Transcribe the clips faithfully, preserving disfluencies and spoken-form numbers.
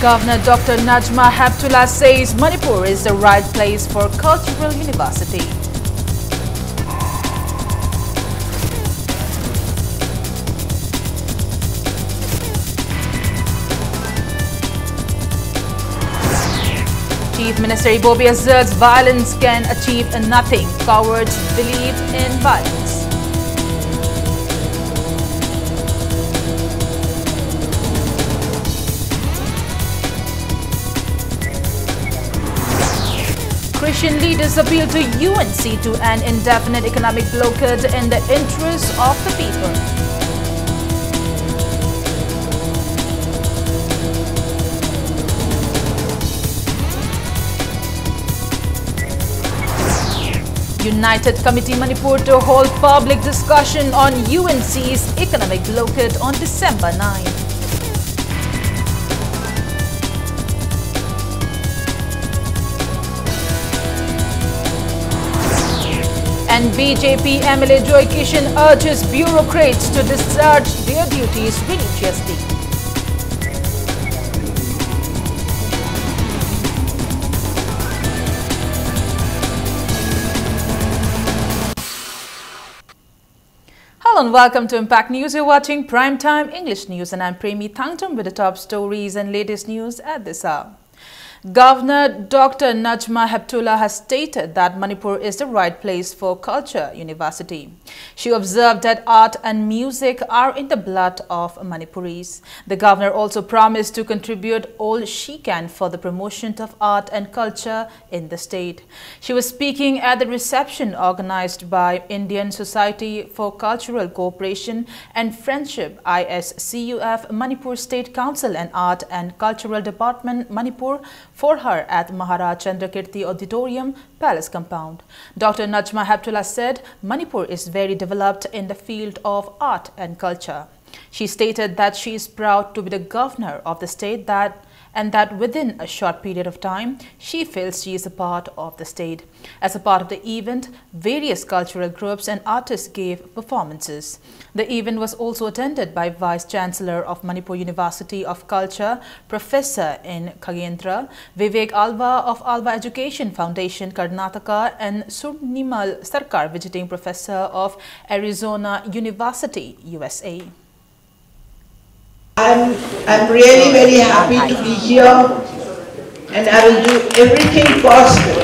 Governor Doctor Najma Heptulla says Manipur is the right place for cultural university. Chief Minister Ibobi asserts violence can achieve nothing. Cowards believe in violence. Christian leaders appeal to U N C to end indefinite economic blockade in the interest of the people. United Committee Manipur to hold public discussion on U N C's economic blockade on December ninth. And B J P M L A Joy Kishan urges bureaucrats to discharge their duties religiously. Hello and welcome to Impact News. You're watching Prime Time English News and I'm Premi Thangtum with the top stories and latest news at this hour. Governor Doctor Najma Heptulla has stated that Manipur is the right place for culture university. She observed that art and music are in the blood of Manipuris. The governor also promised to contribute all she can for the promotion of art and culture in the state. She was speaking at the reception organized by Indian Society for Cultural Cooperation and Friendship, I S C U F, Manipur State Council and Art and Cultural Department, Manipur, for her at Maharaj Chandrakirti Auditorium, Palace Compound. Doctor Najma Heptulla said Manipur is very developed in the field of art and culture. She stated that she is proud to be the governor of the state that and that within a short period of time, she feels she is a part of the state. As a part of the event, various cultural groups and artists gave performances. The event was also attended by Vice Chancellor of Manipur University of Culture, Professor N Khagendra, Vivek Alva of Alva Education Foundation, Karnataka, and Surnimal Sarkar, visiting professor of Arizona University, U S A. I'm, I'm really very happy to be here, and I will do everything possible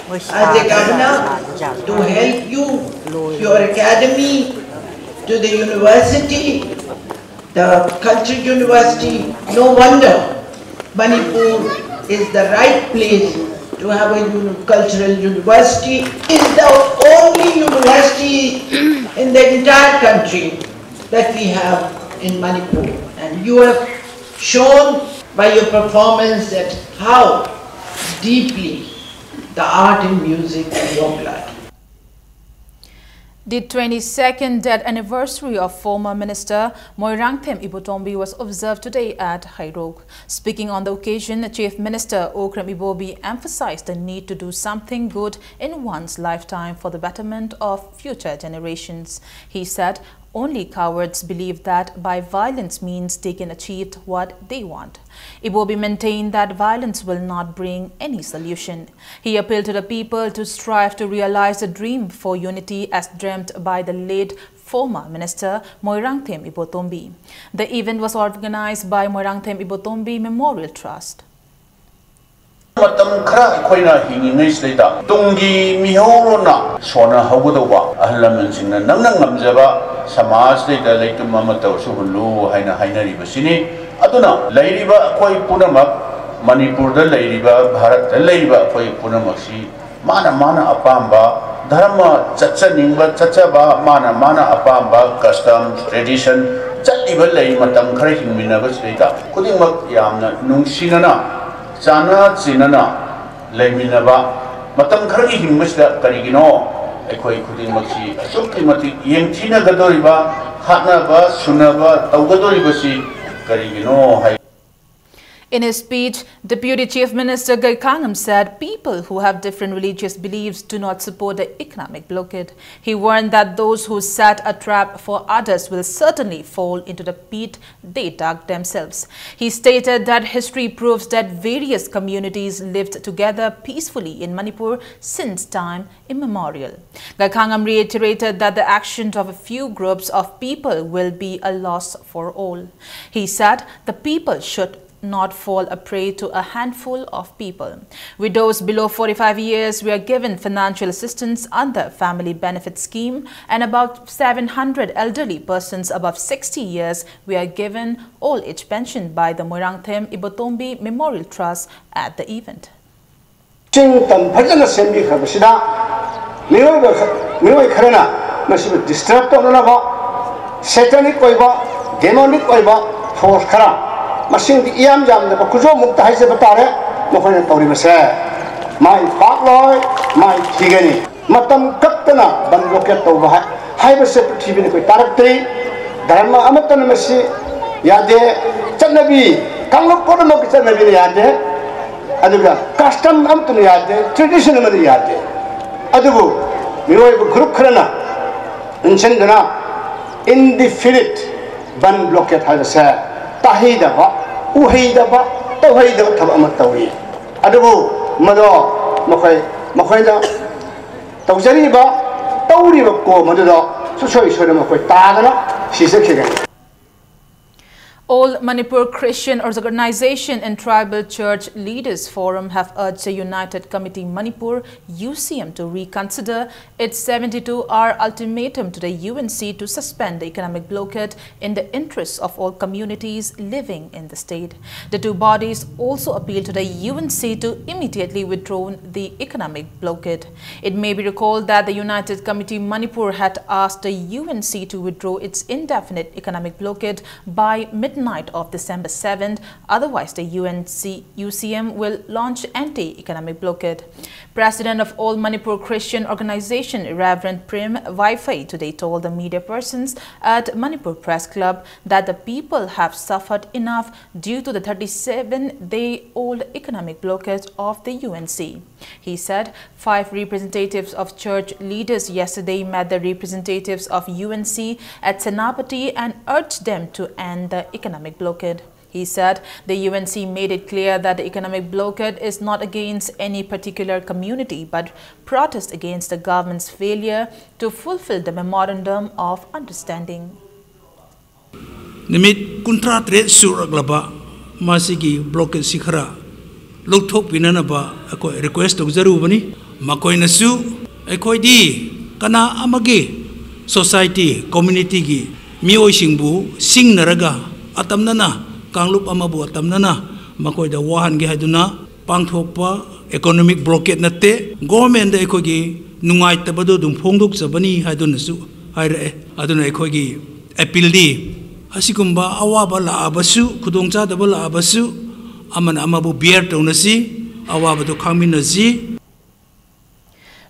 as a governor to help you, your academy, to the university, the culture university. No wonder Manipur is the right place to have a uni- cultural university. It's the only university in the entire country that we have in Manipur. And you have shown by your performance that how deeply the art and music in your blood. The twenty-second death anniversary of former Minister Moirangthem Ibotombi was observed today at Heirok. Speaking on the occasion, Chief Minister Okram Ibobi emphasized the need to do something good in one's lifetime for the betterment of future generations. He said, "Only cowards believe that by violence means they can achieve what they want." Ibobi maintained that violence will not bring any solution. He appealed to the people to strive to realize the dream for unity as dreamt by the late former Minister Moirangthem Ibotombi. The event was organized by Moirangthem Ibotombi Memorial Trust. ꯃꯇꯝ ꯈꯔ ꯑꯩꯈꯣꯏꯅ ꯍꯤꯡꯉꯤꯉꯩꯁꯤꯗꯩꯗ ꯇꯨꯡꯒꯤ ꯃꯤꯍꯧꯔꯣꯟꯅ ꯁꯣꯟꯅꯍꯧꯒꯗꯧꯕ ꯑꯍꯜ ꯂꯃꯟꯁꯤꯡꯅ ꯅꯪꯅ ꯉꯝꯖꯕ ꯁꯃꯥꯖꯁꯤꯗꯩꯗ ꯂꯩꯇꯨꯝ ꯑꯃ ꯇꯧꯔꯁꯨ ꯍꯨꯜꯂꯨ ꯍꯥꯏꯅ ꯍꯥꯏꯅꯔꯤꯕꯁꯤꯅꯤ꯫ ꯑꯗꯨꯅ ꯂꯩꯔꯤꯕ ꯑꯩꯈꯣꯏ ꯄꯨꯝꯅꯃꯛ, ꯃꯅꯤꯄꯨꯔꯗ ꯂꯩꯔꯤꯕ, ꯚꯥꯔꯠꯇ ꯂꯩꯔꯤꯕ ꯑꯩꯈꯣꯏ ꯄꯨꯝꯅꯃꯛꯁꯤ ꯃꯥꯅ ꯃꯥꯅ ꯑꯄꯥꯝꯕ ꯙꯔꯃ ꯆꯠꯆꯅꯤꯡꯕ ꯆꯠꯆꯕ, ꯃꯥꯅ ꯃꯥꯅ ꯑꯄꯥꯝꯕ custom, tradition ꯆꯠꯂꯤꯕ ꯂꯩ꯫ ꯃꯇꯝ ꯈꯔ ꯍꯤꯡꯃꯤꯟꯅꯕꯁꯤꯗꯩꯗ ꯈꯨꯗꯤꯡꯃꯛ ꯌꯥꯝꯅ ꯅꯨꯡꯁꯤꯅꯅ, ꯆꯥꯟꯅ ꯆꯤꯟꯅꯅ ꯂꯩꯃꯤꯟꯅꯕ, ꯃꯇꯝ ꯈꯔꯒꯤ ꯍꯤꯡꯕꯁꯤꯗ ꯀꯔꯤꯒꯤꯅꯣ ꯑꯩꯈꯣꯏ ꯈꯨꯗꯤꯡꯃꯛꯁꯤ ꯑꯁꯨꯛꯀꯤ ꯃꯇꯤꯛ ꯌꯦꯡꯊꯤꯅꯒꯗꯧꯔꯤꯕ, ꯍꯥꯠꯅꯕ ꯁꯨꯅꯕ ꯇꯧꯒꯗꯧꯔꯤꯕꯁꯤ ꯀꯔꯤꯒꯤꯅꯣ ꯍꯥꯏ꯫ In his speech, Deputy Chief Minister Gaikhangam said people who have different religious beliefs do not support the economic blockade. He warned that those who set a trap for others will certainly fall into the pit they dug themselves. He stated that history proves that various communities lived together peacefully in Manipur since time immemorial. Gaikhangam reiterated that the actions of a few groups of people will be a loss for all. He said the people should not fall a prey to a handful of people. Widows below forty-five years were given financial assistance under Family Benefit Scheme, and about seven hundred elderly persons above sixty years were given old age pension by the Moirangthem Ibotombi Memorial Trust at the event. ꯆꯤꯡ ꯇꯝ ꯐꯖꯅ ꯁꯦꯝꯕꯤꯈ꯭ꯔꯕꯁꯤꯗ ꯃꯤꯑꯣꯏꯕ ꯈ- ꯃꯤꯑꯣꯏ ꯈꯔꯅ ꯃꯁꯤꯕꯨ ꯗꯤꯁꯇꯔꯕ ꯇꯧꯅꯅꯕ ꯁꯦꯇꯥꯅꯤꯛ ꯑꯣꯏꯕ ꯗꯦꯃꯣꯅꯤꯛ ꯑꯣꯏꯕ ꯐꯣꯔꯁ ꯈꯔ ꯃꯁꯤꯡꯗꯤ ꯏꯌꯥꯝ ꯌꯥꯝꯗꯕ ꯈꯨꯖꯣꯞꯃꯨꯛꯇ ꯍꯥꯏꯖꯕ ꯇꯥꯔꯦ꯫ ꯃꯈꯣꯏꯅ ꯇꯧꯔꯤꯕꯁꯦ ꯃꯥꯏ ꯄꯥꯛꯂꯣꯏ, ꯃꯥꯏ ꯊꯤꯒꯅꯤ꯫ ꯃꯇꯝ ꯀꯛꯇꯅ ꯕꯟ ꯕ꯭ꯂꯣꯀꯦꯠ ꯇꯧꯕ ꯍꯥꯏ- ꯍꯥꯏꯕꯁꯦ ꯄ꯭ꯔꯤꯊꯤꯕꯤꯗ ꯑꯩꯈꯣꯏ ꯇꯥꯔꯛꯇ꯭ꯔꯤ꯫ ꯙꯔꯃ ꯑꯃꯠꯇꯅ ꯃꯁꯤ ꯌꯥꯗꯦ꯫ ꯆꯠꯅꯕꯤ ꯀꯥꯡꯂꯨꯞ ꯄꯨꯝꯅꯃꯛꯀꯤ ꯆꯠꯅꯕꯤꯅ ꯌꯥꯗꯦ꯫ ꯑꯗꯨꯒ ꯀꯁꯇꯝ ꯑꯃꯠꯇꯅ ꯌꯥꯗꯦ, ꯇ꯭ꯔꯦꯗꯤꯁꯟ ꯑꯃꯅ ꯌꯥꯗꯦ꯫ ꯑꯗꯨꯕꯨ ꯃꯤꯑꯣꯏꯕ ꯒ꯭ꯔꯨꯞ ꯈꯔꯅ ꯅꯤꯡꯁꯤꯡꯗꯨꯅ ꯏꯟꯗꯤꯐꯤꯅꯤꯠ ꯕꯟ ꯕ꯭ꯂꯣꯀꯦꯠ ꯍꯥꯏꯕꯁꯦ ꯇꯥꯍꯩꯗꯕ, ꯎꯍꯩꯗꯕ, ꯇꯧꯍꯩꯗꯕ ꯊꯕꯛ ꯑꯃ ꯇꯧꯏ꯫ ꯑꯗꯨꯕꯨ ꯃꯗꯣ ꯃꯈꯣꯏ ꯃꯈꯣꯏꯅ ꯇꯧꯖꯔꯤꯕ ꯇꯧꯔꯤꯕ ꯀꯣꯝ ꯑꯗꯨꯗ ꯁꯨꯡꯁꯣꯏ ꯁꯣꯏꯗꯅ ꯃꯈꯣꯏ ꯇꯥꯗꯅ ꯁꯤꯖꯈꯤꯒꯅꯤ꯫ All Manipur Christian Organization and Tribal Church Leaders Forum have urged the United Committee Manipur, U C M, to reconsider its seventy-two hour ultimatum to the U N C to suspend the economic blockade in the interests of all communities living in the state. The two bodies also appeal to the U N C to immediately withdraw the economic blockade. It may be recalled that the United Committee Manipur had asked the U N C to withdraw its indefinite economic blockade by midnight of December seventh, otherwise the U N C, U C M will launch anti-economic blockade. President of All Manipur Christian Organization, Reverend Prem Vaiphei, today told the media persons at Manipur Press Club that the people have suffered enough due to the thirty-seven-day-old economic blockade of the U N C. He said five representatives of church leaders yesterday met the representatives of U N C at Senapati and urged them to end the economic blockade. He said the U N C made it clear that the economic blockade is not against any particular community but protest against the government's failure to fulfill the memorandum of understanding. ꯅꯨꯃꯤꯠ ꯀꯨꯟꯊ꯭ꯔꯥ ꯇꯔꯦꯠ ꯁꯨꯔꯛꯂꯕ ꯃꯁꯤꯒꯤ ꯕ꯭ꯂꯣꯀꯦꯠꯁꯤ ꯈꯔ ꯂꯧꯊꯣꯛꯄꯤꯅꯅꯕ ꯑꯩꯈꯣꯏ request ꯇꯧꯖꯔꯨꯕꯅꯤ꯫ ꯃꯈꯣꯏꯅꯁꯨ ꯑꯩꯈꯣꯏꯗꯤ ꯀꯅꯥ ꯑꯃꯒꯤ ꯁꯣꯁꯥꯏꯇꯤ, ꯀꯝꯃ꯭ꯌꯨꯅꯤꯇꯤꯒꯤ ꯃꯤꯑꯣꯏꯁꯤꯡꯕꯨ ꯁꯤꯡꯅꯔꯒ ꯑꯇꯝꯅꯅ ꯀꯥꯡꯂꯨꯞ ꯑꯃꯕꯨ ꯑꯇꯝꯅꯅ ꯃꯈꯣꯏꯗ ꯋꯥꯍꯟꯒꯦ ꯍꯥꯏꯗꯨꯅ ꯄꯥꯡꯊꯣꯛꯄ ꯏꯀꯣꯅꯣꯃꯤꯛ ꯕ꯭ꯂꯣꯀꯦꯠ ꯅꯠꯇꯦ꯫ ꯒꯣꯔꯃꯦꯟꯗ ꯑꯩꯈꯣꯏꯒꯤ ꯅꯨꯡꯉꯥꯏꯇꯕꯗꯨ ꯑꯗꯨꯝ ꯐꯣꯡꯗꯣꯛꯆꯕꯅꯤ ꯍꯥꯏꯗꯨꯅꯁꯨ ꯍꯥꯏꯔꯛꯑꯦ꯫ ꯑꯗꯨꯅ ꯑꯩꯈꯣꯏꯒꯤ ꯑꯦꯄꯤꯜꯗꯤ ꯑꯁꯤꯒꯨꯝꯕ ꯑꯋꯥꯕ ꯂꯥꯛꯑꯕꯁꯨ, ꯈꯨꯗꯣꯡꯆꯥꯗꯕ ꯂꯥꯛꯑꯕꯁꯨ ꯑꯃꯅ ꯑꯃꯕꯨ beer ꯇꯧꯅꯁꯤ, ꯑꯋꯥꯕꯗꯨ ꯈꯥꯡꯃꯤꯟꯅꯁꯤ꯫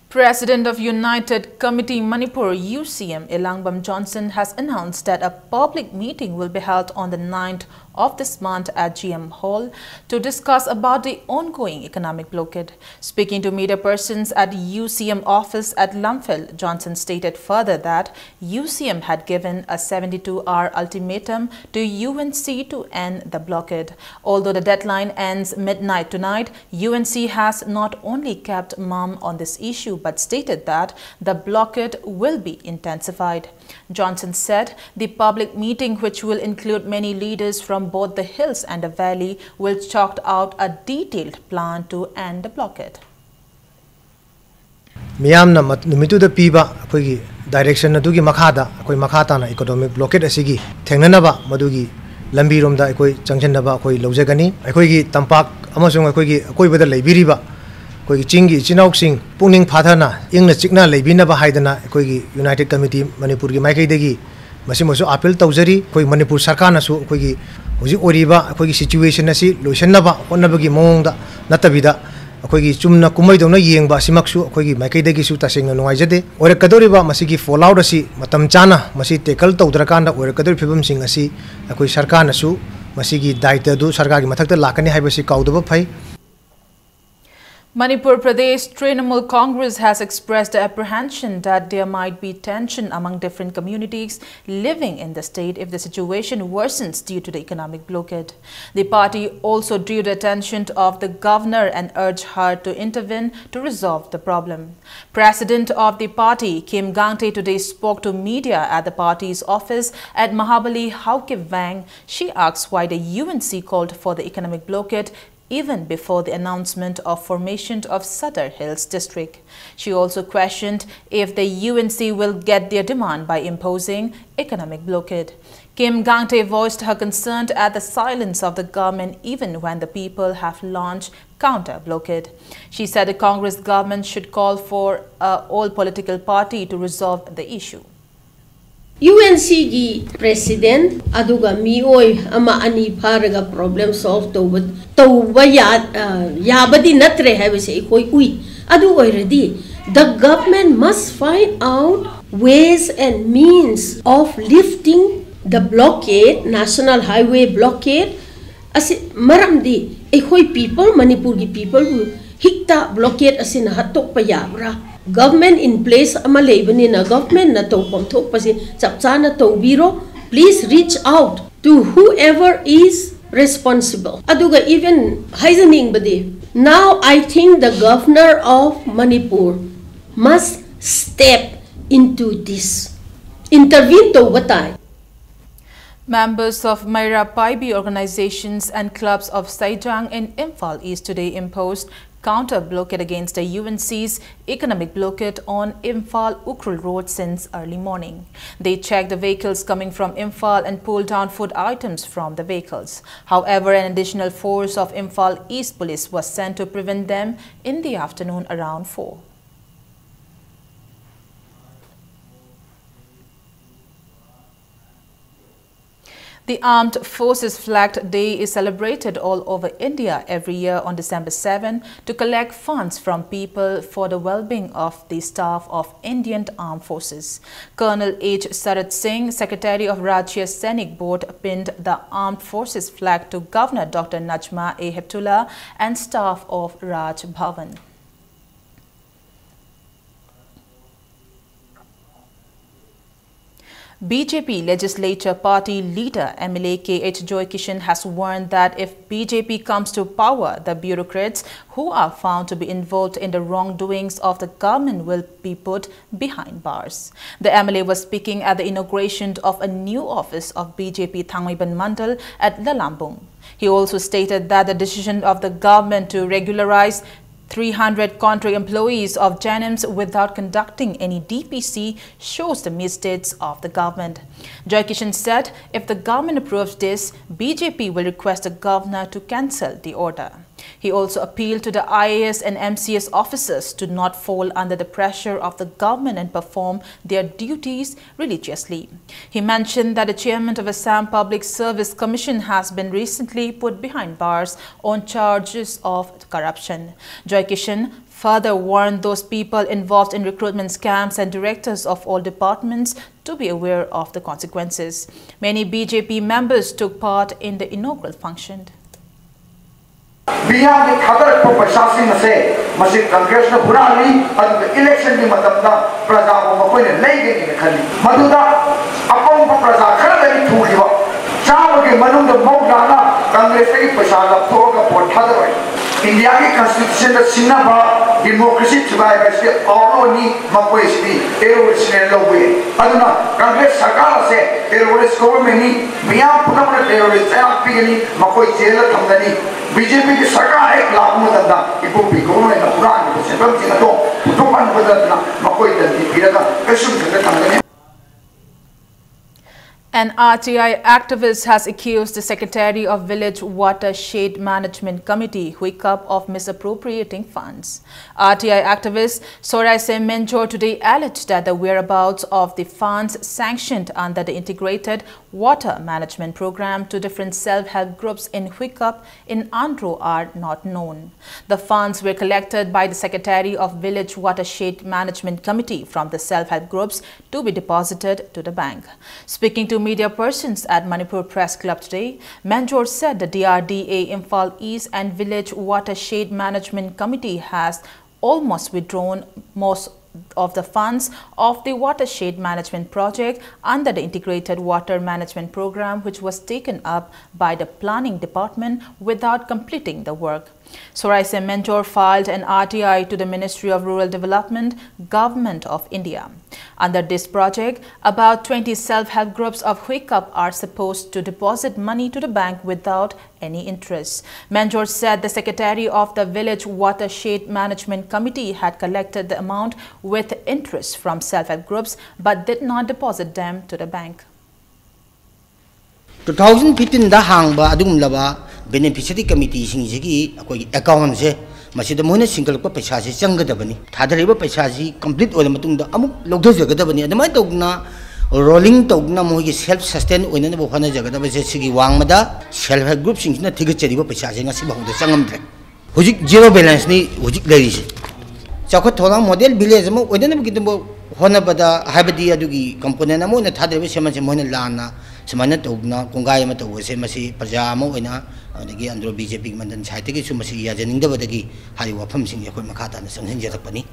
President of United Committee Manipur, U C M, Elangbam Johnson, has announced that a public meeting will be held on the ninth of this month at G M Hall to discuss about the ongoing economic blockade. Speaking to media persons at U C M office at Lamphel, Johnson stated further that U C M had given a seventy-two hour ultimatum to U N C to end the blockade. Although the deadline ends midnight tonight, U N C has not only kept mum on this issue but stated that the blockade will be intensified. Johnson said the public meeting, which will include many leaders from both the hills and the valley, will chalk out a detailed plan to end the blockade. ꯃꯤꯌꯥꯝꯅ ꯃꯠ- ꯅꯨꯃꯤꯠꯇꯨꯗ ꯄꯤꯕ ꯑꯩꯈꯣꯏꯒꯤ direction ꯑꯗꯨꯒꯤ ꯃꯈꯥꯗ ꯑꯩꯈꯣꯏ ꯃꯈꯥ ꯇꯥꯅ ꯏꯀꯣꯅꯣꯃꯤꯛ ꯕ꯭ꯂꯣꯀꯦꯠ ꯑꯁꯤꯒꯤ ꯊꯦꯡꯅꯅꯕ, ꯃꯗꯨꯒꯤ ꯂꯝꯕꯤꯔꯣꯝꯗ ꯑꯩꯈꯣꯏ ꯆꯪꯁꯤꯟꯅꯕ ꯑꯩꯈꯣꯏ ꯂꯧꯖꯒꯅꯤ꯫ ꯑꯩꯈꯣꯏꯒꯤ ꯇꯝꯄꯥꯛ ꯑꯃꯁꯨꯡ ꯑꯩꯈꯣꯏꯒꯤ ꯑꯀꯣꯏꯕꯗ ꯂꯩꯕꯤꯔꯤꯕ ꯑꯩꯈꯣꯏꯒꯤ ꯆꯤꯡꯒꯤ ꯏꯆꯤꯟ ꯏꯅꯥꯎꯁꯤꯡ ꯄꯨꯛꯅꯤꯡ ꯐꯥꯊꯅ ꯏꯪꯅ ꯆꯤꯛꯅ ꯂꯩꯕꯤꯅꯕ ꯍꯥꯏꯗꯅ ꯑꯩꯈꯣꯏꯒꯤ ꯌꯨꯅꯥꯏꯇꯦꯠ ꯀꯃꯤꯇꯤ ꯃꯅꯤꯄꯨꯔꯒꯤ ꯃꯥꯏꯀꯩꯗꯒꯤ ꯃꯁꯤꯃꯁꯨ ꯑꯥꯄꯤꯜ ꯇꯧꯖꯔꯤ꯫ ꯑꯩꯈꯣꯏ ꯃꯅꯤꯄꯨꯔ ꯁꯔꯀꯥꯔꯅꯁꯨ ꯑꯩꯈꯣꯏꯒꯤ ꯍꯧꯖꯤꯛ ꯑꯣꯏꯔꯤꯕ ꯑꯩꯈꯣꯏꯒꯤ ꯁꯤꯆꯨꯋꯦꯁꯟ ꯑꯁꯤ ꯂꯣꯏꯁꯤꯟꯅꯕ ꯍꯣꯠꯅꯕꯒꯤ ꯃꯑꯣꯡꯗ ꯅꯠꯇꯕꯤꯗ, ꯑꯩꯈꯣꯏꯒꯤ ꯆꯨꯝꯅ ꯀꯨꯝꯍꯩꯗꯧꯅ ꯌꯦꯡꯕ ꯑꯁꯤꯃꯛꯁꯨ ꯑꯩꯈꯣꯏꯒꯤ ꯃꯥꯏꯀꯩꯗꯒꯤꯁꯨ ꯇꯁꯦꯡꯅ ꯅꯨꯡꯉꯥꯏꯖꯗꯦ꯫ ꯑꯣꯏꯔꯛꯀꯗꯧꯔꯤꯕ ꯃꯁꯤꯒꯤ ꯐꯣꯜ ꯑꯥꯎꯠ ꯑꯁꯤ ꯃꯇꯝ ꯆꯥꯅ ꯃꯁꯤ ꯇꯦꯀꯜ ꯇꯧꯗ꯭ꯔꯀꯥꯟꯗ ꯑꯣꯏꯔꯛꯀꯗꯧꯔꯤꯕ ꯐꯤꯕꯝꯁꯤꯡ ꯑꯁꯤ ꯑꯩꯈꯣꯏ ꯁꯔꯀꯥꯔꯅꯁꯨ ꯃꯁꯤꯒꯤ ꯗꯥꯏꯇ ꯑꯗꯨ ꯁꯔꯀꯥꯔꯒꯤ ꯃꯊꯛꯇ ꯂꯥꯛꯀꯅꯤ ꯍꯥꯏꯕꯁꯤ ꯀꯥꯎꯗꯕ ꯐꯩ꯫ Manipur Pradesh Trinamool Congress has expressed apprehension that there might be tension among different communities living in the state if the situation worsens due to the economic blockade. The party also drew the attention of the governor and urged her to intervene to resolve the problem. President of the party, Kim Gangte, today spoke to media at the party's office at Mahabali Haokip Vang. She asked why the U N C called for the economic blockade even before the announcement of formation of Sadar Hills district. She also questioned if the U N C will get their demand by imposing economic blockade. Kim Gangte voiced her concern at the silence of the government even when the people have launched counter blockade. She said the Congress government should call for a all political party to resolve the issue. U N C ꯒꯤ president ꯑꯗꯨꯒ ꯃꯤꯑꯣꯏ ꯑꯃ ꯑꯅꯤ ꯐꯥꯔꯒ problem solve ꯇꯧꯕ ꯇꯧꯕ ꯌꯥ- ꯑ, ꯌꯥꯕꯗꯤ ꯅꯠꯇ꯭ꯔꯦ ꯍꯥꯏꯕꯁꯦ ꯑꯩꯈꯣꯏ ꯎꯏ꯫ ꯑꯗꯨ ꯑꯣꯏꯔꯗꯤ the government must find out ways and means of lifting the blockade, national highway blockade. ꯑꯁꯤ ꯃꯔꯝꯗꯤ ꯑꯩꯈꯣꯏ people, ꯃꯅꯤꯄꯨꯔꯒꯤ peopleꯕꯨ ꯍꯤꯛꯇ blockade ꯑꯁꯤꯅ ꯍꯥꯠꯇꯣꯛꯄ ꯌꯥꯕ꯭ꯔꯥ? Government in place ꯑꯃ ꯂꯩꯕꯅꯤꯅ governmentꯅ ꯇꯧꯐꯝ ꯊꯣꯛꯄꯁꯦ ꯆꯞ ꯆꯥꯅ ꯇꯧꯕꯤꯔꯣ꯫ Please reach out to whoever is responsible. ꯑꯗꯨꯒ even ꯍꯥꯏꯖꯅꯤꯡꯕꯗꯤ, now I think the governor of Manipur must step into this, intervene ꯇꯧꯕ ꯇꯥꯏ꯫ Members of Meira Paibi organizations and clubs of Saijang in Imphal East today imposed counter blockade against the U N C's economic blockade on Imphal Ukhrul Road since early morning. They checked the vehicles coming from Imphal and pulled down food items from the vehicles. However, an additional force of Imphal East Police was sent to prevent them in the afternoon around four. The Armed Forces Flag Day is celebrated all over India every year on December seven to collect funds from people for the well-being of the staff of Indian Armed Forces. Colonel H Sarat Singh, Secretary of Rajya Sainik Board, pinned the Armed Forces flag to Governor Doctor Najma A Heptulla and staff of Raj Bhavan. B J P legislature party leader M L A K H Joy Kishan has warned that if B J P comes to power, the bureaucrats who are found to be involved in the wrongdoings of the government will be put behind bars. The M L A was speaking at the inauguration of a new office of B J P Thangmeiban Mandal at Lalambung. He also stated that the decision of the government to regularize three hundred contract employees of JNIMS without conducting any D P C shows the misdeeds of the government. Joy Kishan said if the government approves this, B J P will request the governor to cancel the order. He also appealed to the I A S and M C S officers to not fall under the pressure of the government and perform their duties religiously. He mentioned that the chairman of Assam Public Service Commission has been recently put behind bars on charges of corruption. Joy Kishan further warned those people involved in recruitment scams and directors of all departments to be aware of the consequences. Many B J P members took part in the inaugural function. ꯃꯤꯌꯥꯝꯒꯤ ꯊꯥꯗꯔꯛꯄ ꯄꯩꯁꯥꯁꯤꯡ ꯑꯁꯦ ꯃꯁꯤ ꯀꯪꯒ꯭ꯔꯦꯁꯅ ꯍꯨꯔꯥꯜꯂꯤ, ꯑꯗꯨꯒ ꯏꯂꯦꯛꯁꯟꯒꯤ ꯃꯇꯝꯗ ꯄ꯭ꯔꯖꯥꯕꯨ ꯃꯈꯣꯏꯅ ꯂꯩꯒꯅꯤꯅ ꯈꯜꯂꯤ꯫ ꯃꯗꯨꯗ ꯑꯄꯪꯕ ꯄ꯭ꯔꯖꯥ ꯈꯔꯗꯒꯤ ꯊꯨꯈꯤꯕ ꯆꯥꯝꯃꯒꯤ ꯃꯅꯨꯡꯗ ꯃꯧꯗ꯭ꯔꯥꯅ ꯀꯪꯒ꯭ꯔꯦꯁꯇꯒꯤ ꯄꯩꯁꯥ ꯂꯧꯊꯣꯛꯑꯒ ꯚꯣꯠ ꯊꯥꯗꯔꯣꯏ꯫ ꯏꯟꯗꯤꯌꯥꯒꯤ ꯀꯟꯁꯇꯤꯇ꯭ꯌꯨꯁꯟꯗ ꯁꯤꯡꯅꯕ ꯗꯤꯃꯣꯀ꯭ꯔꯦꯁꯤ ꯊꯨꯒꯥꯏꯕ ꯑꯁꯤ ꯑꯥꯎꯠꯂꯣꯅꯤ, ꯃꯈꯣꯏꯁꯤꯗꯤ ꯇꯦꯔꯣꯔꯤꯁꯅꯦꯅ ꯂꯧꯕ ꯌꯥꯏ꯫ ꯑꯗꯨꯅ ꯀꯪꯒ꯭ꯔꯦꯁ ꯁꯔꯀꯥꯔ ꯑꯁꯦ ꯇꯦꯔꯣꯔꯤꯁ ꯒꯣꯚꯔꯟꯃꯦꯟꯠꯅꯤ, ꯃꯤꯌꯥꯝ ꯄꯨꯝꯅꯃꯛꯅ ꯇꯦꯔꯣꯔꯤꯁ ꯆꯩꯔꯥꯛ ꯄꯤꯒꯅꯤ, ꯃꯈꯣꯏ ꯖꯦꯜꯗ ꯊꯝꯒꯅꯤ꯫ ꯕꯤ ꯖꯦ ꯄꯤꯒꯤ ꯁꯔꯀꯥꯔ ꯍꯦꯛ ꯂꯥꯛꯄ ꯃꯇꯝꯗ ꯏꯀꯨꯕꯣꯛꯀꯤ ꯒꯣꯚꯔꯟꯃꯦꯟꯠꯅ ꯍꯨꯔꯥꯟꯈꯤꯕ ꯁꯦꯟꯐꯝꯁꯤꯡ ꯑꯗꯣ ꯄꯨꯊꯣꯛꯍꯟꯕꯗ ꯅꯠꯇꯅ ꯃꯈꯣꯏ ꯗꯟꯗꯤ ꯄꯤꯔꯒ ꯀꯩꯁꯨꯝꯊꯛꯇ ꯊꯝꯒꯅꯤ꯫ An R T I activist has accused the secretary of Village Watershed Management Committee, Huikap, of misappropriating funds. R T I activist Soraise Menjor today alleged that the whereabouts of the funds sanctioned under the Integrated Water Management Program to different self-help groups in Huikap in Andro are not known. The funds were collected by the secretary of Village Watershed Management Committee from the self-help groups to be deposited to the bank. Speaking to media persons at Manipur Press Club today, Menjor said the D R D A Imphal East and Village Watershed Management Committee has almost withdrawn most of the funds of the watershed management project under the Integrated Water Management Program, which was taken up by the planning department without completing the work. Soraise Menjor filed an R T I to the Ministry of Rural Development, Government of India. Under this project, about twenty self-help groups of Huikap are supposed to deposit money to the bank without any interest. Menjor said the secretary of the Village Watershed Management Committee had collected the amount with interest from self-help groups but did not deposit them to the bank. Two thousand fifteen ꯗ ꯍꯥꯡꯕ ꯑꯗꯨꯒꯨꯝꯂꯕ beneficiary committee ꯁꯤꯡꯁꯤꯒꯤ ꯑꯩꯈꯣꯏꯒꯤ account ꯁꯦ, ꯃꯁꯤꯗ ꯃꯣꯏꯅ ꯁꯤꯡꯒꯠꯂꯛꯄ ꯄꯩꯁꯥꯁꯤ ꯆꯪꯒꯗꯕꯅꯤ꯫ ꯊꯥꯗꯔꯤꯕ ꯄꯩꯁꯥꯁꯤ complete ꯑꯣꯏꯔ ꯃꯇꯨꯡꯗ ꯑꯃꯨꯛ ꯂꯧꯊꯖꯒꯗꯕꯅꯤ꯫ ꯑꯗꯨꯃꯥꯏꯅ ꯇꯧꯗꯅ rolling ꯇꯧꯗꯅ ꯃꯣꯏꯒꯤ self sustain ꯑꯣꯏꯅꯅꯕ ꯍꯣꯠꯅꯖꯒꯗꯕꯁꯦ, ꯁꯤꯒꯤ ꯋꯥꯡꯃꯗ self help group ꯁꯤꯡꯁꯤꯅ ꯊꯤꯒꯠꯆꯔꯤꯕ ꯄꯩꯁꯥꯁꯦ ꯉꯁꯤ ꯐꯥꯎꯗ ꯆꯪꯉꯝꯗ꯭ꯔꯦ꯫ ꯍꯧꯖꯤꯛ zero balance ꯅꯤ ꯍꯧꯖꯤꯛ ꯂꯩꯔꯤꯁꯦ꯫ ꯆꯥꯎꯈꯠ ꯊꯧꯔꯥꯡ model village ꯑꯃ ꯑꯣꯏꯅꯅꯕꯒꯤꯗꯃꯛ ꯍꯣꯠꯅꯕꯗ, ꯍꯥꯏꯕꯗꯤ ꯑꯗꯨꯒꯤ component ꯑꯃ ꯑꯣꯏꯅ ꯊꯥꯗꯔꯤꯕ ꯁꯦꯟꯐꯝꯁꯦ ꯃꯣꯏꯅ ꯂꯥꯟꯅ ꯁꯨꯃꯥꯏꯅ ꯇꯧꯗꯅ ꯀꯣꯡꯒꯥꯏ ꯑꯃ ꯇꯧꯕꯁꯦ, ꯃꯁꯤ ꯄ꯭ꯔꯖꯥ ꯑꯃ ꯑꯣꯏꯅ, ꯑꯗꯒꯤ ꯑꯟꯗ꯭ꯔꯣ B J P ꯒꯤ ꯃꯟꯗꯟ side ꯇꯒꯤꯁꯨ ꯃꯁꯤ ꯌꯥꯖꯅꯤꯡꯗꯕꯗꯒꯤ ꯍꯥꯏꯔꯤꯕ ꯋꯥꯐꯝꯁꯤꯡꯁꯦ ꯑꯩꯈꯣꯏ ꯃꯈꯥ ꯇꯥꯅ ꯆꯪꯁꯤꯟꯖꯔꯛꯄꯅꯤ꯫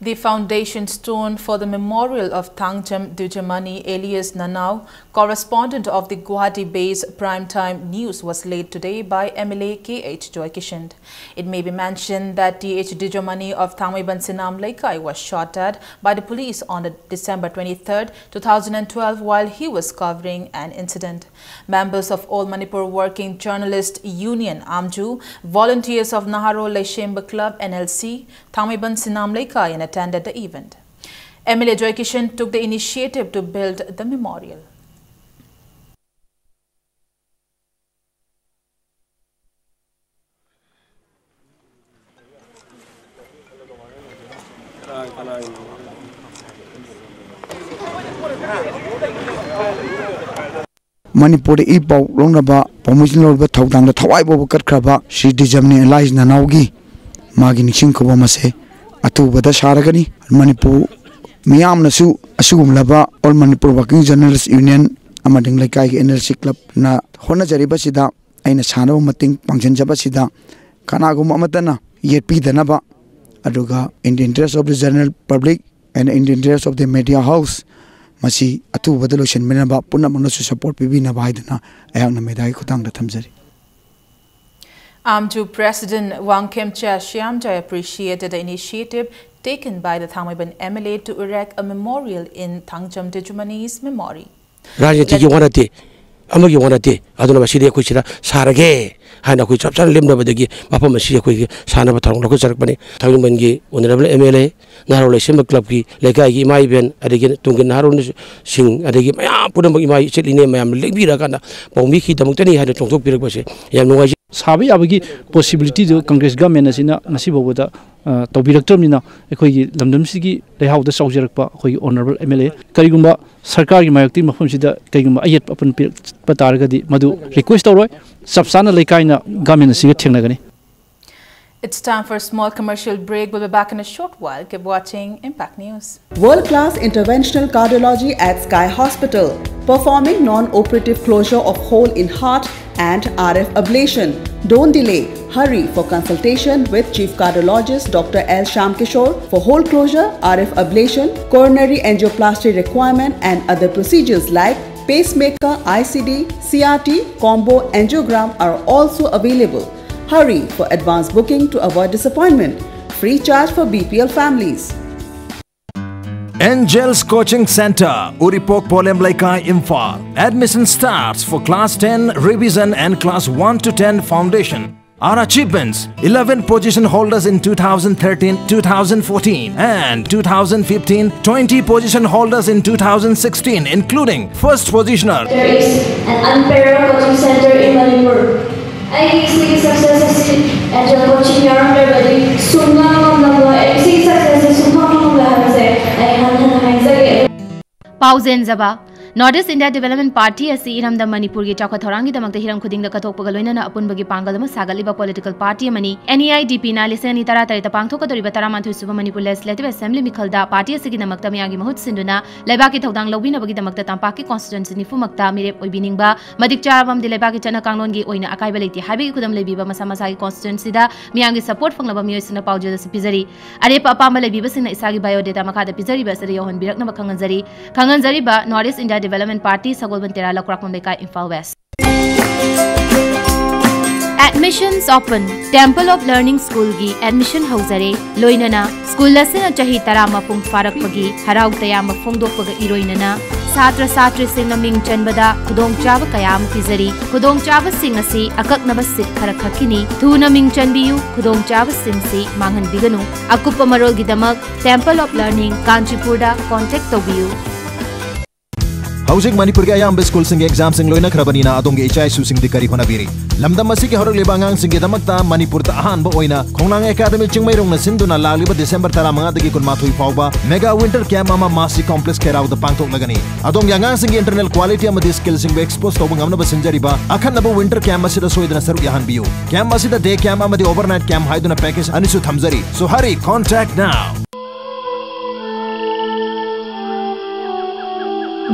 The foundation stone for the memorial of Thangjam Dujamani, alias Nanao, correspondent of the Guwahati-based Prime Time News, was laid today by M L A K H Joykishan. It may be mentioned that T H Dujamani of Thangmeiban Sinam Leikai was shot dead by the police on the December twenty-third, two thousand and twelve, while he was covering an incident. Members of All Manipur Working Journalist Union, AMJU, volunteers of Naharo Leishemba Club, N L C, Thangmeiban Sinam Leikai, and attended the event. M L A Joy Kishan took the initiative to build the memorial. ꯃꯅꯤꯄꯨꯔꯗ E ꯄꯥꯎ ꯂꯧꯅꯕ ꯄꯥꯎꯃꯤꯁꯤꯡ ꯂꯧꯔꯤꯕ ꯊꯧꯗꯥꯡꯗ ꯊꯋꯥꯏ ꯐꯥꯎꯕ ꯀꯠꯈ꯭ꯔꯕ Shri ꯗꯤꯖꯝꯅꯤ alias ꯅꯅꯥꯎꯒꯤ ꯃꯥꯒꯤ ꯅꯤꯡꯁꯤꯡ ꯈꯨꯕꯝ ꯑꯁꯦ ꯑꯊꯨꯕꯗ ꯁꯥꯔꯒꯅꯤ꯫ ꯃꯅꯤꯄꯨꯔ ꯃꯤꯌꯥꯝꯅꯁꯨ ꯑꯁꯤꯒꯨꯝꯂꯕ All Manipur Working Journalist Union ꯑꯃꯗꯤ ꯂꯩꯀꯥꯏꯒꯤ N L C clubꯅ ꯍꯣꯠꯅꯖꯔꯤꯕꯁꯤꯗ ꯑꯩꯅ ꯁꯥꯟꯅꯕ ꯃꯇꯦꯡ ꯄꯥꯡꯁꯤꯟꯖꯕꯁꯤꯗ ꯀꯅꯥꯒꯨꯝꯕ ꯑꯃꯠꯇꯅ ꯌꯦꯠꯄꯤꯗꯅꯕ, ꯑꯗꯨꯒ in the interest of the general public and in the interest of the media house, ꯃꯁꯤ ꯑꯊꯨꯕꯗ ꯂꯣꯏꯁꯤꯟꯕꯤꯅꯕ ꯄꯨꯝꯅꯃꯛꯅꯁꯨ support ꯄꯤꯕꯤꯅꯕ ꯍꯥꯏꯗꯨꯅ ꯑꯩꯍꯥꯛꯅ ꯃꯦꯗꯤꯌꯥꯒꯤ ꯈꯨꯠꯊꯥꯡꯗ ꯊꯝꯖꯔꯤ꯫ AMJU President Wangkhemcha Shyamjoy appreciated the initiative taken by the Thangmeiban M L A to erect a memorial in Thangjam Dejumani's memory. ꯔꯥꯖꯅꯤꯇꯤꯒꯤ ꯋꯥ ꯅꯠꯇꯦ, ꯑꯃꯒꯤ ꯋꯥ ꯅꯠꯇꯦ꯫ ꯑꯗꯨꯅ ꯃꯁꯤꯗꯤ ꯑꯩꯈꯣꯏ ꯁꯤꯗ ꯁꯥꯔꯒꯦ ꯍꯥꯏꯅ ꯑꯩꯈꯣꯏ ꯆꯞ ꯆꯥꯅ ꯂꯦꯞꯅꯕꯗꯒꯤ ꯃꯐꯝ ꯑꯁꯤ ꯑꯩꯈꯣꯏꯒꯤ ꯁꯥꯟꯅꯕ ꯊꯧꯔꯝ ꯂꯧꯈꯠꯆꯔꯛꯄꯅꯤ꯫ ꯊꯥꯡꯃꯩꯕꯟꯒꯤ ꯑꯣꯅꯔꯦꯕꯜ M L A, ꯅꯍꯥꯔꯣꯜ ꯂꯩꯁꯦꯝꯕ ꯀ꯭ꯂꯕꯀꯤ, ꯂꯩꯀꯥꯏꯒꯤ ꯏꯃꯥ ꯏꯕꯦꯟ, ꯑꯗꯒꯤ ꯇꯨꯡꯒꯤ ꯅꯍꯥꯔꯣꯜꯁꯤꯡ, ꯑꯗꯒꯤ ꯃꯌꯥꯝ ꯄꯨꯝꯅꯃꯛ ꯏꯃꯥ ꯏꯆꯦꯠ ꯏꯅꯦ ꯃꯌꯥꯝꯅ ꯂꯦꯡꯕꯤꯔꯀꯥꯟꯗ ꯄꯥꯎꯃꯤꯈꯤꯗꯃꯛꯇꯅꯤ ꯍꯥꯏꯅ ꯆꯣꯡꯊꯣꯛꯄꯤꯔꯛꯄꯁꯦ ꯌꯥꯝ ꯅꯨꯡꯉꯥꯏꯖꯩ꯫ ꯁꯥꯕ ꯌꯥꯕꯒꯤ possibilityꯗꯨ Congress government ꯑꯁꯤꯅ ꯉꯁꯤ ꯐꯥꯎꯕꯗ, ꯑ, ꯇꯧꯕꯤꯔꯛꯇ꯭ꯔꯕꯅꯤꯅ ꯑꯩꯈꯣꯏꯒꯤ ꯂꯝꯗꯝꯁꯤꯒꯤ ꯂꯩꯍꯥꯎꯗ ꯆꯥꯎꯖꯔꯛꯄ ꯑꯩꯈꯣꯏꯒꯤ honourable M L A, ꯀꯔꯤꯒꯨꯝꯕ ꯁꯔꯀꯥꯔꯒꯤ ꯃꯥꯌꯣꯛꯇꯒꯤ ꯃꯐꯝꯁꯤꯗ ꯀꯔꯤꯒꯨꯝꯕ ꯑꯌꯦꯠꯄ ꯑꯄꯟ ꯄꯤꯔꯛꯄ ꯇꯥꯔꯒꯗꯤ ꯃꯗꯨ request ꯇꯧꯔꯣꯏ, ꯆꯞ ꯆꯥꯅ ꯂꯩꯀꯥꯏꯅ government ꯑꯁꯤꯒ ꯊꯦꯡꯅꯒꯅꯤ꯫ It's time for a small commercial break. We'll be back in a short while. Keep watching Impact News. World class interventional cardiology at Sky Hospital, performing non operative closure of hole in heart and R F ablation. Don't delay. Hurry for consultation with Chief Cardiologist Doctor L Shyamkishore for hole closure, R F ablation, coronary angioplasty requirement, and other procedures like pacemaker, I C D, C R T, combo angiogram are also available. Hurry for advance booking to avoid disappointment. Free charge for B P L families. Angels Coaching Center, Uripok Polem Leikai, Imphal. Admission starts for class ten revision and class one to ten foundation. Our achievements: eleven position holders in two thousand thirteen, two thousand fourteen, and two thousand fifteen, twenty position holders in two thousand sixteen, including first positioner. There is an unparalleled coaching center in Manipur. ꯑꯩꯒꯤ ꯁꯤꯒꯤ success ꯑꯁꯤ Angel coaching ꯌꯥꯎꯔꯝꯗ꯭ꯔꯕꯗꯤ ꯁꯨꯡꯉꯝ ꯉꯝꯂꯝꯂꯣꯏ꯫ ꯑꯩ ꯁꯤꯒꯤ success ꯑꯁꯤ ꯁꯨꯡꯐꯪ ꯐꯪꯂꯣꯏ ꯍꯥꯏꯕꯁꯦ ꯑꯩ ꯍꯟꯅ ꯍꯟꯅ ꯍꯥꯏꯖꯒꯦ꯫ ꯄꯥꯎꯖꯦꯟꯖꯕ꯫ North East India Development Party ꯑꯁꯤ ꯏꯔꯝꯗꯝ ꯃꯅꯤꯄꯨꯔꯒꯤ ꯆꯥꯎꯈꯠ ꯊꯧꯔꯥꯡꯒꯤꯗꯃꯛꯇ ꯍꯤꯔꯝ ꯈꯨꯗꯤꯡꯗ ꯀꯠꯊꯣꯛꯄꯒ ꯂꯣꯏꯅꯅ ꯑꯄꯨꯟꯕꯒꯤ ꯄꯥꯡꯒꯜ ꯑꯃ ꯁꯥꯒꯠꯂꯤꯕ political party ꯑꯃꯅꯤ꯫ NEIDP ꯅ ꯂꯤꯁꯤꯡ ꯑꯅꯤ ꯇꯔꯥ ꯇꯔꯦꯠꯇ ꯄꯥꯡꯊꯣꯛꯀꯗꯧꯔꯤꯕ ꯇꯔꯥꯃꯥꯊꯣꯏ ꯁꯨꯕ ꯃꯅꯤꯄꯨꯔ Legislative Assembly ꯃꯤꯈꯜꯗ party ꯑꯁꯤꯒꯤ ꯗꯃꯛꯇ ꯃꯤꯌꯥꯝꯒꯤ ꯃꯍꯨꯠ ꯁꯤꯟꯗꯨꯅ ꯂꯩꯕꯥꯛꯀꯤ ꯊꯧꯗꯥꯡ ꯂꯧꯕꯤꯅꯕꯒꯤꯗꯃꯛꯇ ꯇꯝꯄꯥꯛꯀꯤ constituency ꯅꯤꯐꯨꯃꯛꯇ ꯃꯤꯔꯦꯞ ꯑꯣꯏꯕꯤꯅꯤꯡꯕ, ꯃꯇꯤꯛ ꯆꯥꯔꯕ ꯑꯃꯗꯤ ꯂꯩꯕꯥꯛꯀꯤ ꯆꯠꯅ ꯀꯥꯡꯂꯣꯟꯒꯤ ꯑꯣꯏꯅ ꯑꯀꯥꯏꯕ ꯂꯩꯇꯦ ꯍꯥꯏꯕꯒꯤ ꯈꯨꯗꯝ ꯂꯩꯕꯤꯕ ꯃꯁꯥ ꯃꯁꯥꯒꯤ constituency ꯗ ꯃꯤꯌꯥꯝꯒꯤ support ꯐꯪꯂꯕ ꯃꯤꯑꯣꯏꯁꯤꯡꯅ ꯄꯥꯎꯖꯦꯜ ꯑꯁꯤ ꯄꯤꯖꯔꯤ꯫ ꯑꯔꯦꯞꯄ ꯑꯄꯥꯝꯕ ꯂꯩꯕꯤꯕꯁꯤꯡꯅ ꯏꯁꯥꯒꯤ biodata ꯃꯈꯥꯗ ꯄꯤꯖꯔꯤꯕ ꯑꯁꯤꯗ ꯌꯧꯍꯟꯕꯤꯔꯛꯅꯕ ꯈꯪꯍꯟꯖꯔꯤ꯫ ꯈꯪꯍꯟꯖꯔꯤꯕ North East India Development Party, ꯁꯒꯣꯜꯕꯟ ꯇꯦꯔꯥ, ꯂꯧꯀ꯭ꯔꯥꯛꯄꯝ ꯂꯩꯀꯥꯏ, Imphal West꯫ Admissions open꯫ Temple of Learning School ꯒꯤ admission ꯍꯧꯖꯔꯦ꯫ ꯂꯣꯏꯅꯅ school ꯑꯁꯤꯅ ꯆꯍꯤ ꯇꯔꯥ ꯃꯄꯨꯡ ꯐꯥꯔꯛꯄꯒꯤ ꯍꯔꯥꯎ ꯇꯌꯥꯝꯕ ꯐꯣꯡꯗꯣꯛꯄꯒ ꯏꯔꯣꯏꯅꯅ ꯁꯥꯇ꯭ꯔ ꯁꯥꯇ꯭ꯔꯤꯁꯤꯡꯅ ꯃꯤꯡ ꯆꯟꯕꯗ ꯈꯨꯗꯣꯡꯆꯥꯕ ꯀꯌꯥ ꯑꯃ ꯄꯤꯖꯔꯤ꯫ ꯈꯨꯗꯣꯡꯆꯥꯕꯁꯤꯡ ꯑꯁꯤ ꯑꯀꯛꯅꯕ seat ꯈꯔ ꯈꯛꯀꯤꯅꯤ꯫ ꯊꯨꯅ ꯃꯤꯡ ꯆꯟꯕꯤꯌꯨ, ꯈꯨꯗꯣꯡꯆꯥꯕꯁꯤꯡꯁꯤ ꯃꯥꯡꯍꯟꯕꯤꯒꯅꯨ꯫ ꯑꯀꯨꯞꯄ ꯃꯔꯣꯜꯒꯤꯗꯃꯛ Temple of Learning, ꯀꯥꯟꯆꯤꯄꯨꯔꯗ contact ꯇꯧꯕꯤꯌꯨ꯫ ꯍꯧꯖꯤꯛ ꯃꯅꯤꯄꯨꯔꯒꯤ ꯑꯌꯥꯝꯕ school ꯁꯤꯡꯒꯤ exam ꯁꯤꯡ ꯂꯣꯏꯅꯈ꯭ꯔꯕꯅꯤꯅ ꯑꯗꯣꯝꯒꯤ ꯏꯆꯥ ꯏꯁꯨꯁꯤꯡꯗꯤ ꯀꯔꯤ ꯍꯣꯠꯅꯕꯤꯔꯤ? ꯂꯝꯗꯝ ꯑꯁꯤꯒꯤ ꯍꯧꯔꯛꯂꯤꯕ ꯑꯉꯥꯡꯁꯤꯡꯒꯤꯗꯃꯛꯇ ꯃꯅꯤꯄꯨꯔꯗ ꯑꯍꯥꯟꯕ ꯑꯣꯏꯅ ꯈꯣꯡꯅꯥꯡ ꯑꯦꯀꯥꯗꯃꯤ ꯆꯤꯡꯃꯩꯔꯣꯡꯅ ꯁꯤꯟꯗꯨꯅ ꯂꯥꯛꯂꯤꯕ ꯗꯤꯁꯦꯝꯕꯔ ꯇꯔꯥꯃꯉꯥꯗꯒꯤ ꯀꯨꯟꯃꯥꯊꯣꯏ ꯐꯥꯎꯕ mega winter camp ꯑꯃ ꯃꯥꯁꯤ complex ꯈꯦꯔꯥꯎꯗ ꯄꯥꯡꯊꯣꯛꯂꯒꯅꯤ꯫ ꯑꯗꯣꯝꯒꯤ ꯑꯉꯥꯡꯁꯤꯡꯒꯤ internal quality ꯑꯃꯗꯤ skill ꯁꯤꯡꯕꯨ expose ꯇꯧꯕ ꯉꯝꯅꯕ ꯁꯤꯟꯖꯔꯤꯕ ꯑꯈꯟꯅꯕ winter camp ꯑꯁꯤꯗ ꯁꯣꯏꯗꯅ ꯁꯔꯨꯛ ꯌꯥꯍꯟꯕꯤꯌꯨ꯫ Camp ꯑꯁꯤꯗ day camp ꯑꯃꯗꯤ overnight camp ꯍꯥꯏꯗꯨꯅ package ꯑꯅꯤꯁꯨ ꯊꯝꯖꯔꯤ꯫ So hurry, contact now.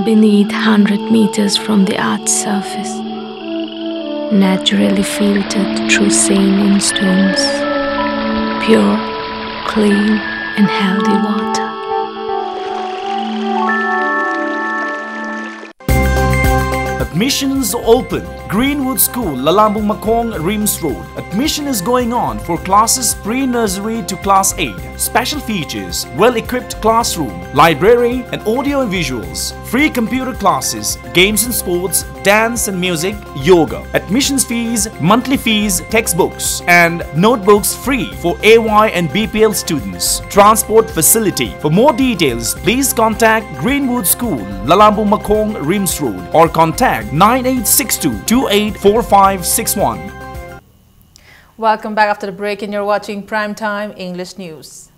Beneath, hundred meters from the earth's surface, naturally filtered through saline streams, pure, clean, and healthy water. At Admissions open. Greenwood School, Lalambung Makhong, RIMS Road. Admission is going on for classes pre-nursery to class eight. Special features: well-equipped classroom, library and audio and visuals, free computer classes, games and sports, dance and music, yoga. Admissions fees, monthly fees, textbooks and notebooks free for A Y and B P L students. Transport facility. For more details, please contact Greenwood School, Lalambung Makhong, RIMS Road, or contact nine eight six two two eight four five six one. Welcome back after the break, and you're watching Prime Time English News.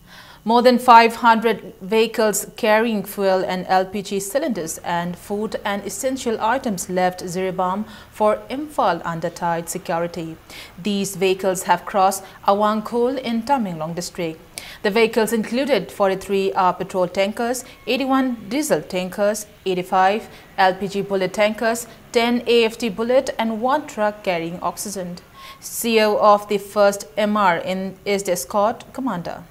More than five hundred vehicles carrying fuel and L P G cylinders and food and essential items left Jiribam for Imphal under tight security. These vehicles have crossed Awangkhul in Tamenglong district. The vehicles included forty-three R petrol tankers, eighty-one diesel tankers, eighty-five L P G bullet tankers, ten A F T bullet, and one truck carrying oxygen. C E O of the first M R in, is the escort commander.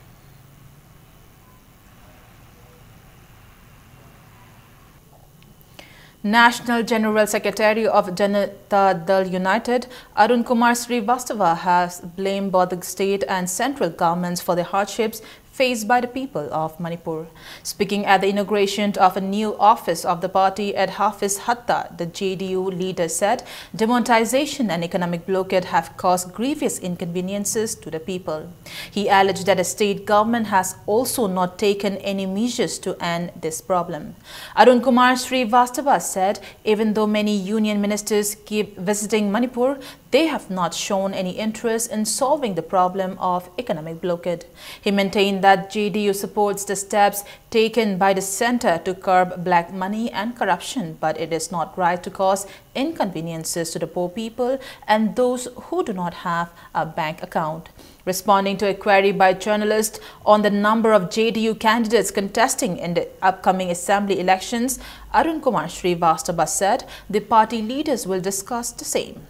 National General Secretary of Janata Dal United, Arun Kumar Srivastava, has blamed both the state and central governments for the hardships faced by the people of Manipur. Speaking at the inauguration of a new office of the party at Hafiz Hatta, the J D U leader said demonetization and economic blockade have caused grievous inconveniences to the people. He alleged that the state government has also not taken any measures to end this problem. Arun Kumar Srivastava said even though many union ministers keep visiting Manipur, they have not shown any interest in solving the problem of economic blockade. He maintained that J D U supports the steps taken by the center to curb black money and corruption, but it is not right to cause inconveniences to the poor people and those who do not have a bank account. Responding to a query by journalists on the number of J D U candidates contesting in the upcoming assembly elections, Arun Kumar Srivastava said the party leaders will discuss the same.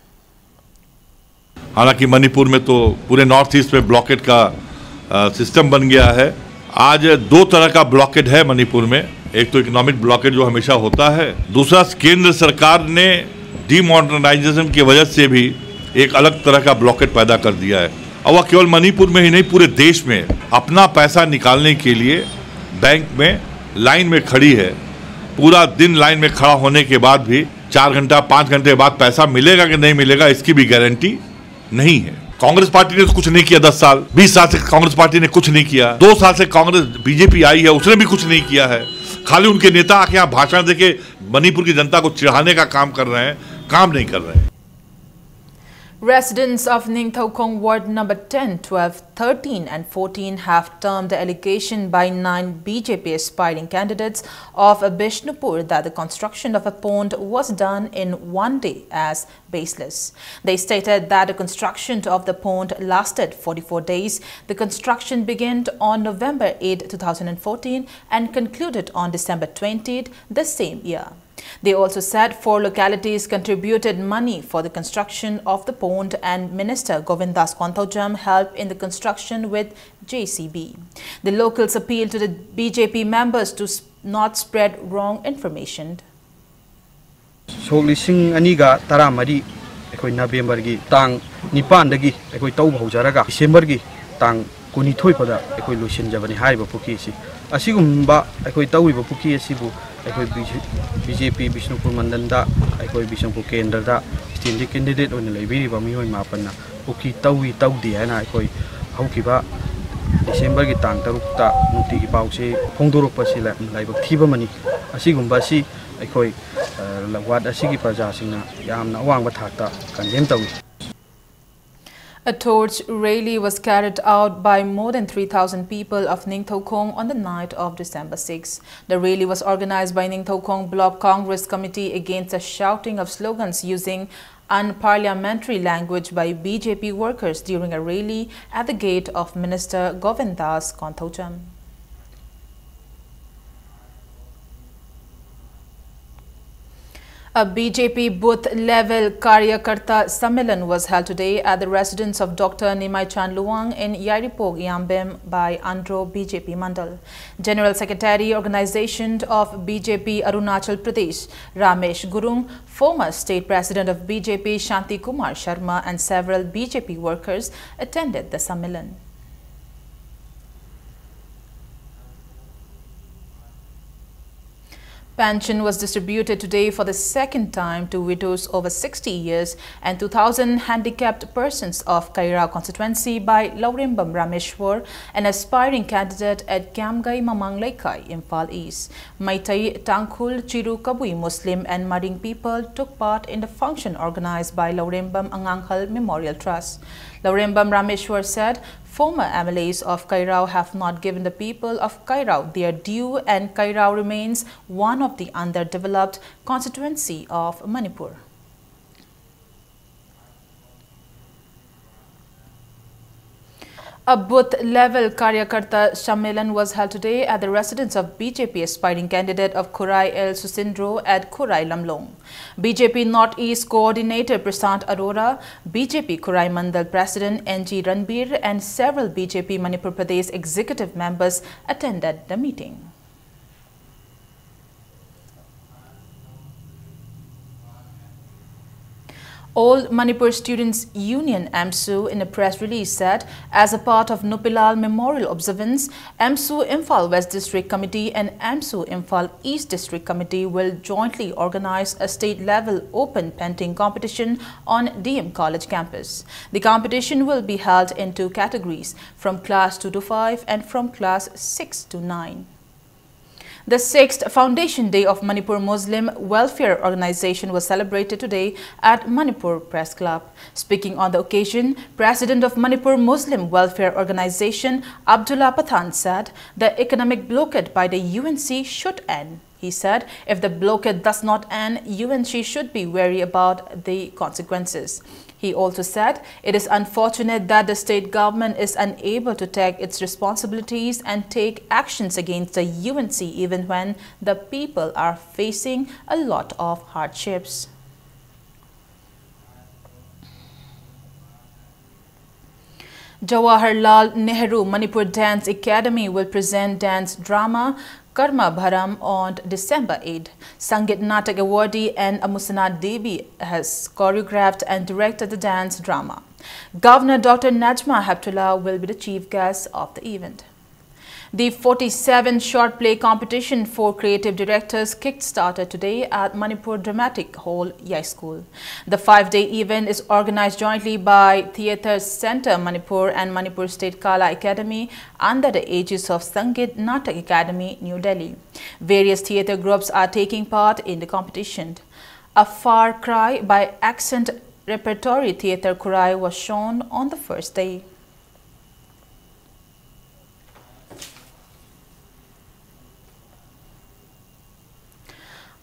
हालांकि मणिपुर में तो पूरे north east में blockade का system बन गया है। आज दो तरह का ब्लॉकेड है मणिपुर में। एक तो इकोनॉमिक ब्लॉकेड जो हमेशा होता है, दूसरा केंद्र सरकार ने डिमोनेटाइजेशन की वजह से भी एक अलग तरह का ब्लॉकेड पैदा कर दिया है। और वह केवल मणिपुर में ही नहीं, पूरे देश में अपना पैसा निकालने के लिए बैंक में लाइन में खड़ी है। पूरा दिन लाइन में खड़ा होने के बाद भी चार घंटा, पाँच घंटे बाद पैसा मिलेगा कि नहीं मिलेगा, इसकी भी गारंटी नहीं है। कांग्रेस पार्टी ने तो कुछ नहीं किया, दस साल, बीस साल से कांग्रेस पार्टी ने कुछ नहीं किया, दो साल से कांग्रेस, बीजेपी आई है, उसने भी कुछ नहीं किया है। खाली उनके नेता आके यहाँ भाषण देके मणिपुर की जनता को चिढ़ाने का काम कर रहे हैं, काम नहीं कर रहे हैं। Residents of Ningthoukong Ward number ten, twelve, thirteen and fourteen have termed the allegation by nine B J P aspiring candidates of Bishnupur that the construction of a pond was done in one day as baseless. They stated that the construction of the pond lasted forty-four days. The construction began on November eighth, two thousand fourteen and concluded on December twentieth the same year. They also said four localities contributed money for the construction of the pond and Minister Govindas Konthoujam helped in the construction with J C B. The locals appealed to the B J P members to s- not spread wrong information. ꯁꯣꯛ ꯂꯤꯁꯤꯡ ꯑꯅꯤꯒ ꯇꯔꯥꯃꯔꯤ ꯑꯩꯈꯣꯏ ꯅꯕꯦꯝꯕꯔꯒꯤ ꯇꯥꯡ ꯅꯤꯄꯥꯟꯗꯒꯤ ꯑꯩꯈꯣꯏ ꯇꯧꯕ ꯍꯧꯖꯔꯒ ꯗꯤꯁꯦꯝꯕꯔꯒꯤ ꯇꯥꯡ ꯀꯨꯟꯅꯤꯊꯣꯏ ꯐꯥꯎꯗ ꯑꯩꯈꯣꯏ ꯂꯣꯏꯁꯤꯟꯖꯕꯅꯤ ꯍꯥꯏꯔꯤꯕ ꯄꯨꯈ꯭ꯔꯤ ꯑꯁꯤ꯫ ꯑꯁꯤꯒꯨꯝꯕ ꯑꯩꯈꯣꯏ ꯇꯧꯔꯤꯕ ꯄꯨꯈ꯭ꯔꯤ ꯑꯁꯤꯕꯨ ꯑꯩꯈꯣꯏ ꯕꯤ ꯖꯦ ꯄꯤ ꯕꯤꯁꯅꯨꯄꯨꯔ ꯃꯟꯗꯜꯗ ꯑꯩꯈꯣꯏ ꯕꯤꯁꯅꯨꯄꯨꯔ ꯀꯦꯟꯗ꯭ꯔꯗ ꯁ꯭ꯇꯦꯟꯗꯤꯡ ꯀꯦꯟꯗꯤꯗꯦꯠ ꯑꯣꯏꯅ ꯂꯩꯕꯤꯔꯤꯕ ꯃꯤꯑꯣꯏ ꯃꯥꯄꯟꯅ ꯄꯨꯈ꯭ꯔꯤ ꯇꯧꯏ ꯇꯧꯗꯦ ꯍꯥꯏꯅ ꯑꯩꯈꯣꯏ ꯍꯧꯈꯤꯕ ꯗꯤꯁꯦꯝꯕꯔꯒꯤ ꯇꯥꯡ ꯇꯔꯨꯛꯇ ꯅꯨꯡꯇꯤꯒꯤ ꯄꯥꯎꯆꯦ ꯐꯣꯡꯗꯣꯔꯛꯄ ꯑꯁꯤ ꯂꯥꯏ- ꯂꯥꯏꯕꯛ ꯊꯤꯕ ꯑꯃꯅꯤ꯫ ꯑꯁꯤꯒꯨꯝꯕ ꯑꯁꯤ ꯑꯩꯈꯣꯏ ꯋꯥꯔꯗ ꯑꯁꯤꯒꯤ ꯄ꯭ꯔꯖꯥꯁꯤꯡꯅ ꯌꯥꯝꯅ ꯑꯋꯥꯡꯕ ꯊꯥꯛꯇ ꯀꯟꯗꯦꯝ ꯇꯧꯏ꯫ A torch rally was carried out by more than three thousand people of Ningthoukong on the night of December sixth. The rally was organized by Ningthoukong Block Congress Committee against the shouting of slogans using unparliamentary language by B J P workers during a rally at the gate of Minister Govindas Konthoujam. A B J P booth level Karyakarta Sammelan was held today at the residence of Doctor Nimai Chan Luang in Yairipok, Yambem by Andro B J P Mandal. General Secretary Organization of B J P Arunachal Pradesh, Ramesh Gurung, former State President of B J P Shanti Kumar Sharma and several B J P workers attended the Sammelan. Pension was distributed today for the second time to widows over sixty years and two thousand handicapped persons of Kairao constituency by Laurembam Rameshwar, an aspiring candidate at Kiamgai Mamang Leikai, Imphal East. Meitei, Tangkhul, Chiru Kabui Muslim and Maring people took part in the function organized by Laurembam Anganghal Memorial Trust. Laurembam Rameshwar said, former M L As of Kairao have not given the people of Kairao their due, and Kairao remains one of the underdeveloped constituency of Manipur. A booth level Karyakarta Sammelan was held today at the residence of B J P aspiring candidate of Khurai L Susindro at Khurai Lamlong. B J P Northeast Coordinator Prashant Arora, B J P Khurai Mandal President N G Ranbir, and several B J P Manipur Pradesh executive members attended the meeting. All Manipur Students Union, AMSU, in a press release said, as a part of Nupilal Memorial Observance, AMSU Imphal West District Committee and AMSU Imphal East District Committee will jointly organize a state-level open painting competition on D M College campus. The competition will be held in two categories, from class two to five and from class six to nine. The sixth Foundation Day of Manipur Muslim Welfare Organization was celebrated today at Manipur Press Club. Speaking on the occasion, President of Manipur Muslim Welfare Organization, Abdullah Pathan, said the economic blockade by the U N C should end. He said if the blockade does not end, U N C should be wary about the consequences. He also said it is unfortunate that the state government is unable to take its responsibilities and take actions against the U N C even when the people are facing a lot of hardships. Jawaharlal Nehru Manipur Dance Academy will present dance drama Karma Bharam on December eighth. Sangeet Natak awardee N Amusana Devi has choreographed and directed the dance drama. Governor Doctor Najma Heptulla will be the chief guest of the event. The forty-seven short play competition for creative directors kick-started today at Manipur Dramatic Hall, Yaskul. The five-day event is organized jointly by Theatre Centre Manipur and Manipur State Kala Academy under the aegis of Sangeet Natak Academy, New Delhi. Various theatre groups are taking part in the competition. A Far Cry by Accent Repertory Theatre Khurai was shown on the first day.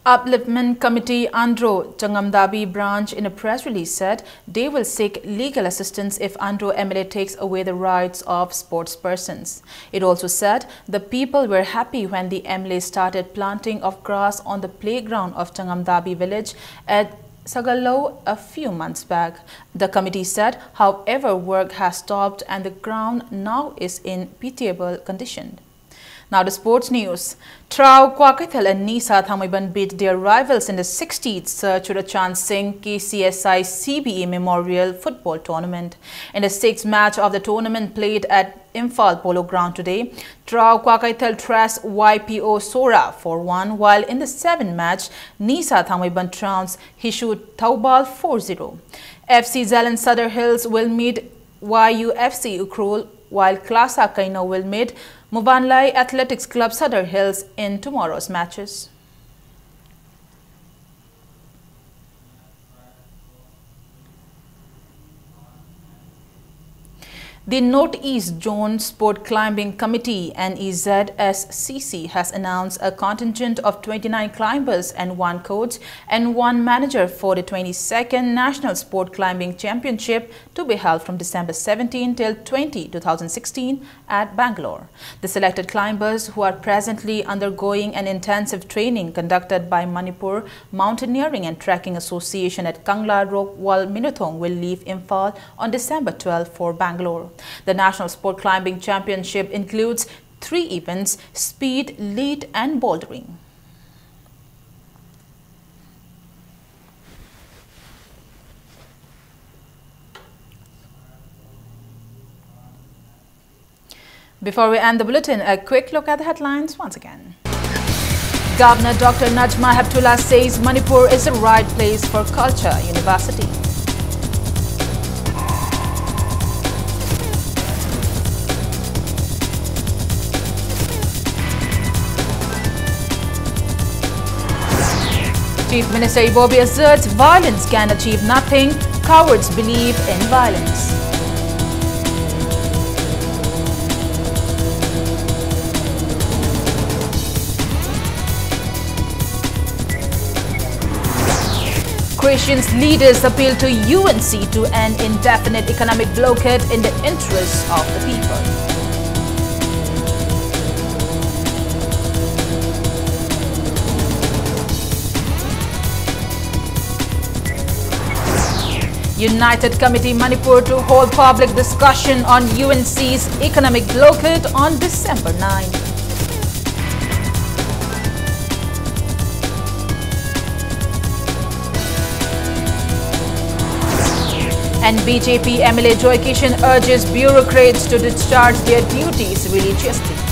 Upliftment Committee, Andro Changamdabi branch, in a press release, said they will seek legal assistance if Andro M L A takes away the rights of sports persons. It also said the people were happy when the M L A started planting of grass on the playground of Changamdabi village at Sagallo a few months back. The committee said, however, work has stopped and the ground now is in pitiable condition. Now to sports news. Trao Kwakaithel and Nisa Thangmeiban beat their rivals in the sixteenth Sir Churachan Singh K C S I C B E Memorial Football Tournament. In the sixth match of the tournament played at Imphal Polo Ground today, Trao Kwakaithel thrashed Y P O Sora four one, while in the seventh match, Nisa Thangmeiban trounced Hishu Thoubal four zero. F C Zalan Sadar Hills will meet Y U F C Ukhrul, while Klasa Kaino will meet Muvanlai Athletics Club Sadar Hills in tomorrow's matches. The Northeast Zone Sport Climbing Committee, N E Z S C C, has announced a contingent of twenty-nine climbers and one coach and one manager for the twenty-second National Sport Climbing Championship to be held from December seventeen till twenty, two thousand sixteen, at Bangalore. The selected climbers, who are presently undergoing an intensive training conducted by Manipur Mountaineering and Trekking Association at Kangla Rock Wall Minuthong, will leave Imphal on December twelfth for Bangalore. The National Sport Climbing Championship includes three events: speed, lead, and bouldering. Before we end the bulletin, a quick look at the headlines once again. Governor Doctor Najma Heptulla says Manipur is the right place for culture university. Chief Minister Ibobi asserts violence can achieve nothing, cowards believe in violence. Christians leaders appeal to U N C to end indefinite economic blockade in the interests of the people. United Committee Manipur to hold public discussion on U N C's economic blockade on December ninth. And B J P M L A Joy Kishan urges bureaucrats to discharge their duties religiously.